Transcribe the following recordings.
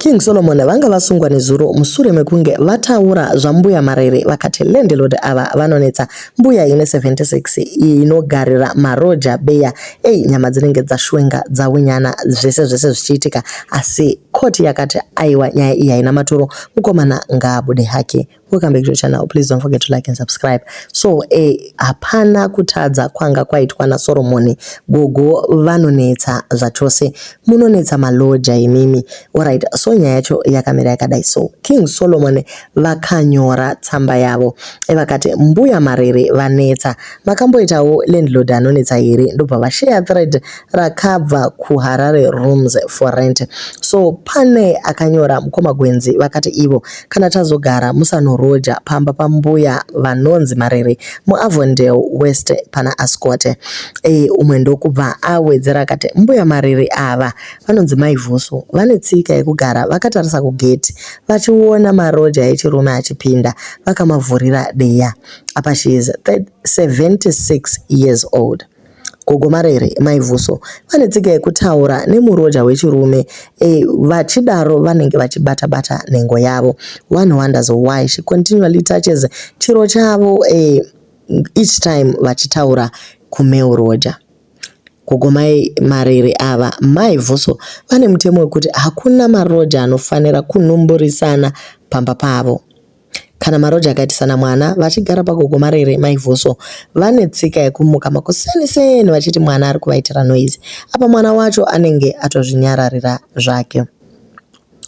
King Solomon vanga vasungwa nezuro musure mekunge vataura zvambuya Marere vakati landlord ava vanonetsa. Mbuya ine 76 inogarira maroja beya. Ei nyama dzinenge dzashwenga dzaunyana zvese zvese zvichiitika asi court yakati aiwa nyaya iyi haina maturo mukomana ngaabude hake. Welcome back to the channel. Please don't forget to like and subscribe. So hapana kutadza kwanga kwaitwa naSoromoni. Gogo vanonetsa zvachose. Munonetsa maloja imimi. Alright, so nyaya yacho yakamira yakadai. So King Solomon vakanyora tsamba yavo vakati mbuya Marere vanetsa. Makamboitawo landlord anonetsa here? Ndobva vashare thread rakabva kuHarare Rooms for Rent. So pane akanyora mukoma Gwenzi vakati ivo kana tazogara musanoroja pamba pambuya vanonzi Marere muAvondale West pana Ascot. Umwe ndokubva awedzera akati mbuya Marere ava vanonzi Mai Vusu vane tsika yekugara vakatarisa kugate vachiona maroja echirume achipinda vakamavhurira deya. Apa she is 76 years old. Gogo Marere, Mai Vuso, vane tsika yekutaura nemuroja wechirume vachidaro vanenge vachibata-bata nhengo yavo. One wonders why she continually touches chiro chavo each time vachitaura kumale roja. Gogo Mai Marere ava, Mai Vuso, vane mutemo wekuti hakuna maroja anofanira kunumburisana pamba pavo. Kana maroja akaitisana mwana vachigara pagogo Marere, Mai Vuso vane tsika yekumuka makuseni-seni vachiti mwana ari kuvaitira noise. Apa mwana wacho anenge atozvinyararira zvake.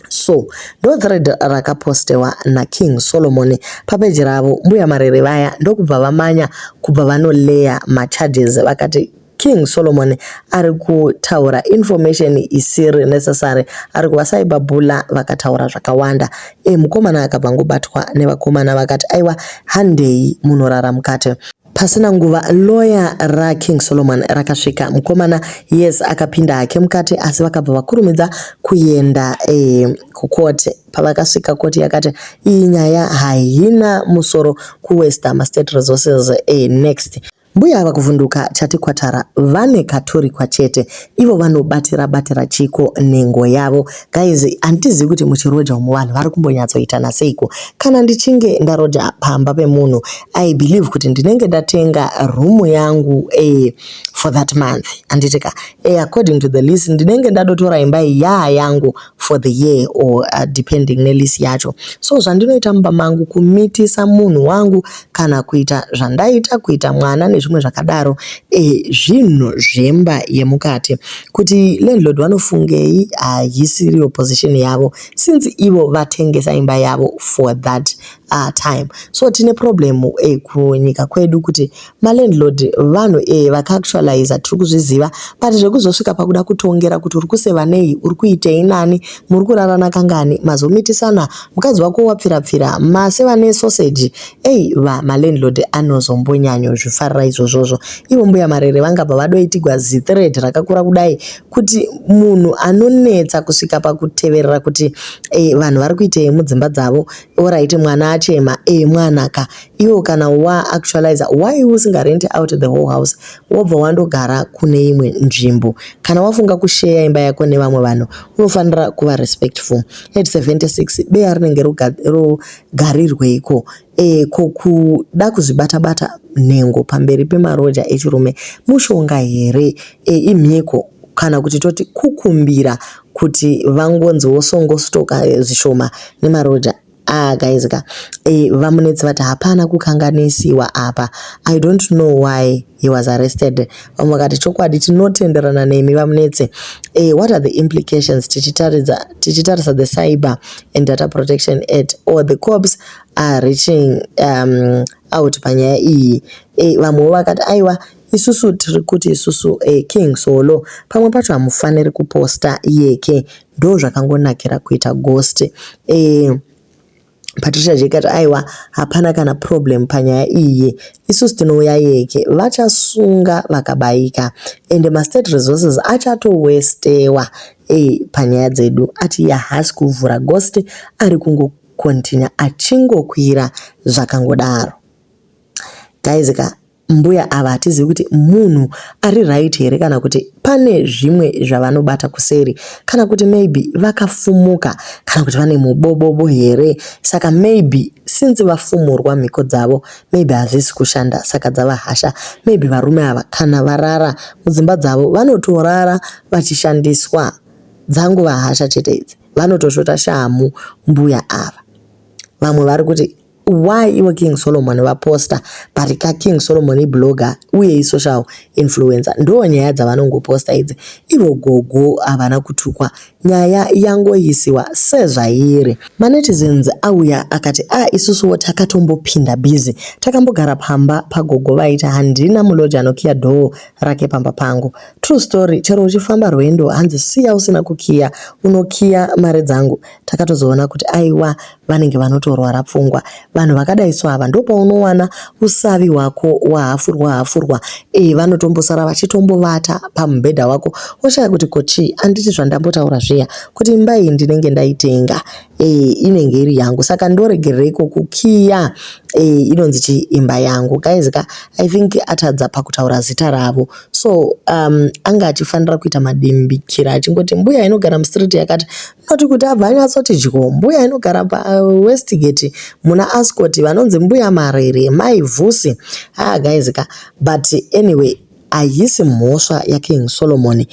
So ndo thread rakapostewa naKing Solomon papeji ravo. Mbuya Marere vaya ndokubva vamanya kubva vanoleya macharges vakati King Solomon ari kutaura information isiri necessary, ari kuvacyberbully vakataura zvakawanda. Mukomana akabva ngobatwa nevakomana vakati aiwa handei munorara mukati. Pasina nguva lawyer raKing Solomon rakasvika. Mukomana yes akapinda hake mukati asi vakabva vakurumidza kuenda kukoti. Pavakasvika koti yakati iyi nyaya haina musoro kuwesta mastate resources next. Mbuya ava kuvhunduka chati kwatara vane katurikwa chete ivo vanobatira batira chiko nhengo yavo. Guys, handizivi kuti muchiroja umu vanhu vari kumbonyatsoitana seiko. Kana ndichinge ndaroja pamba pemunhu, I believe kuti ndinenge ndatenga room yangu for that month. Handiti ka? According to the lease ndinenge ndadotora imba iyi yaa yangu for the year or depending nelease yacho. So zvandinoita mumba mangu kumitisa munhu wangu kana kuita zvandaita kuita mwana nezvimwe zvakadaro zvinhu zvemba yemukati. Kuti landlord vanofungei haisiriyo position yavo since ivo vatengesa imba yavo for that time. So tine problem kunyika kwedu kuti malandlord vanhu vakaactualiza tiri kuzviziva, but zvekuzosvika pakuda kutongera kuti uri kuseva nei, uri kuitei nani, muri kurarana kangani, mazomitisana, mukadzi wako wapfira-pfira, maseva nesausage. Ei malandlord anozombonyanyozvifarira izvozvozvo. Ivo mbuya Marere vangabva vadoitigwa zithread rakakura kudai kuti munhu anonetsa kusvika pakuteverera kuti vanhu vari kuitei mudzimba dzavo. Alright, mwana achema, mwana ka. Iwo kana waactualiza, why usingarent out the whole house wobva wandogara kune imwe nzvimbo? Kana wafunga kusheya imba yako nevamwe vanhu unofanira kuva respectful. At 76 beya rinenge rogarirweiko? Ko kuda kuzvibata-bata nhengo pamberi pemaroja echirume mushonga here? Imhiko kana kuti toti kukumbira kuti vangonzi wosongostoka zvishoma nemaroja. Guys ka, vamunetsi vati hapana kukanganisiwa apa. I don't know why he was arrested. Vamwe vakati chokwadi tinotenderana nemi vamunetsi. What are the implications tichitarisa the Cyber and Data Protection Act or the cops are reaching out panyaya iyi? Vamwewo vakati aiwa isusu tiri kuti isusu King Solo pamwe pacho hamufaniri kuposta yeke, ndo zvakangonakira kuita ghost. Patricia Jack ati aiwa hapana kana problem panyaya iyi, isusu tinouya yeke, vachasunga vakabayika ende mastate resources achatowestewa panyaya dzedu. Ati iye haasi kuvhura ghost, ari kungokontinya achingokwira zvakangodaro. Guys ka, Mbuya ava hatizivi kuti munhu ari right here kana kuti pane zvimwe zvavanobata kuseri kana kuti maybe vakafumuka kana kuti vane mubobobo here saka maybe since vafumurwa mhiko dzavo maybe hazvisi kushanda saka dzava hasha maybe varume ava kana varara mudzimba dzavo vanotorara vachishandiswa dzangova hasha chete idzi vanotoshota shamhu mbuya ava vamwe vari kuti why ivo King Solomon vaposta but ka King Solomon iblogger uye isocial influencer ndo nyaya dzavanongoposta idzi ivo gogo havana kutukwa nyaya yangoisiwa sezvairi manetizens auya akati a ah, isusuwo takatombopinda busy takambogara pamba pagogo vaiti handina muloji anokiya dhoo rake pamba pangu true story chero uchifamba rwendo hanzi siya usina kukiya unokiya mari dzangu takatozoona kuti aiwa vanenge vanotorwara pfungwa vanhu vakadai so ava ndopaunowana usavi hwako wahafurwa hafurwa e vanotombosara vachitombovata pamubhedha wako woshaya kuti ko chii anditi zvandambotaura zviya kuti imba iyi ndinenge ndaitenga e inenge iri yangu saka ndoregereiko kukiya e inonzi chii imba yangu guys ka i think atadza pakutaura zita ravo so um, anga achifanira kuita madimbikira achingoti mbuya inogara mustreet yakati not kuti abva anyatsoti dyo mbuya inogara pawestgate muna ascot vanonzi mbuya marere mai vhusi ah guys ka but anyway haisi mhosva yaking solomon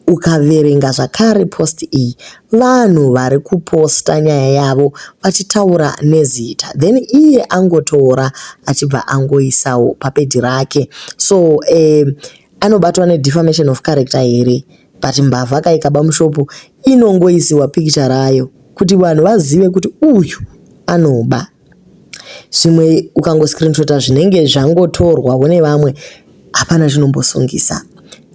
ukaverenga zvakare post iyi vanhu vari kuposta nyaya yavo vachitaura nezita then iye angotora achibva angoisawo papeji rake so eh, anobatwa nedefamation of character here but mbavha kaikaba mushopu inongoisiwa pikicha rayo kuti vanhu vazive kuti uyu anoba zvimwe ukangoscreenshota zvinenge zvangotorwawo nevamwe hapana chinombosungisa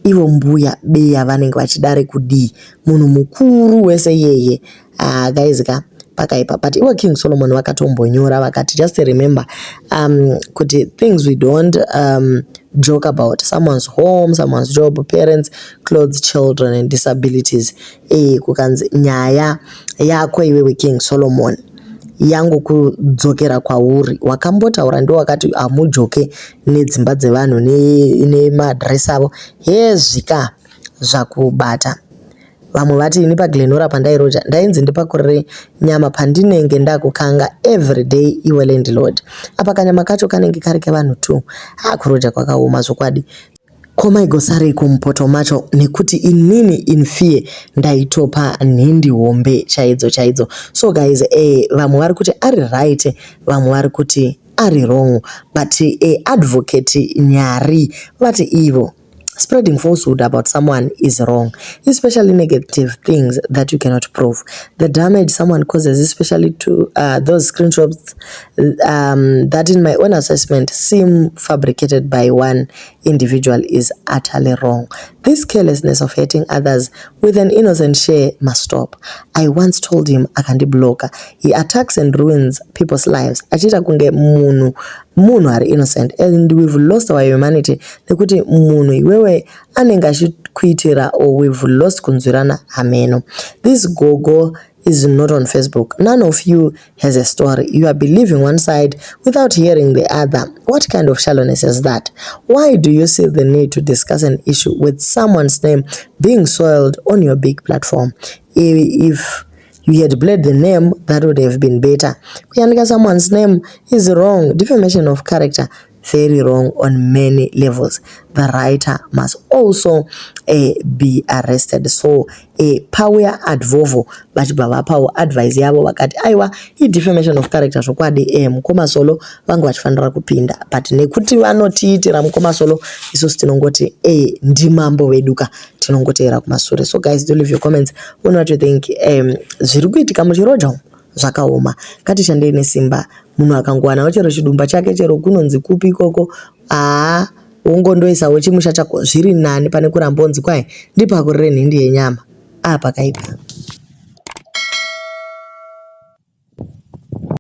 ivo mbuya beya vanenge vachidare kudii munhu mukuru wese iyeye ah, guys ka pakaipa but ivo king solomon vakatombonyora vakati just remember um, kuti things we don't um, joke about someone's home someone's job parents clothes children and disabilities e kukanzi nyaya yako iwewe king solomon yangu kudzokera kwauri wakambotaura ndiwo wakati hamujoke nedzimba dzevanhu nemadress avo hezvika zvakubata vamwe vati ini paglenora pandairoja ndainzi ndipakurire nyama pandinenge ndakukanga everyday iwe landlord apa kanyama kacho kanenge kari kevanhu two ha kuroja kwakaoma zvokwadi ko maigosarei kumupoto macho nekuti inini in fear ndaitopa nhindi hombe chaidzo chaidzo so guys eh, vamwe vari kuti ari right vamwe vari kuti ari wrong but eh, advocate nyari vati ivo Spreading falsehood about someone is wrong, especially negative things that you cannot prove. The damage someone causes, especially to those screenshots that in my own assessment seem fabricated by one individual is utterly wrong. This carelessness of hurting others with an innocent share must stop. I once told him akandibloka. He attacks and ruins people's lives. Achiita kunge munhu munhu ari innocent and we've lost our humanity nekuti munhu iwewe anenge achikuitira or we've lost kunzwirana hameno. This gogo is not on Facebook. None of you has a story. You are believing one side without hearing the other. What kind of shallowness is that? Why do you see the need to discuss an issue with someone's name being soiled on your big platform? If you had blurred the name, that would have been better. Kuyanika someone's name is wrong. Defamation of character, very wrong on many levels. The writer must also be arrested. So pauya advovo vachibva vapawo advice yavo vakati aiwa idefamation of character zvokwadi mukoma solo vange vachifanira kupinda but nekuti vanotiitira mukoma solo isusu tinongoti ndimambo vedu ka tinongoteera kumasure so guys do leave your comments on what you think zviri kuitika muchiroja umu zvakaoma ngatishandei nesimba munhu akangowanawo chero chidumba chake chero kunonzi kupi ikoko haa wongondoisawo chimusha chako zviri nani pane kuramba onzi kwai ndipakurire nhindi yenyama apa pakaipa.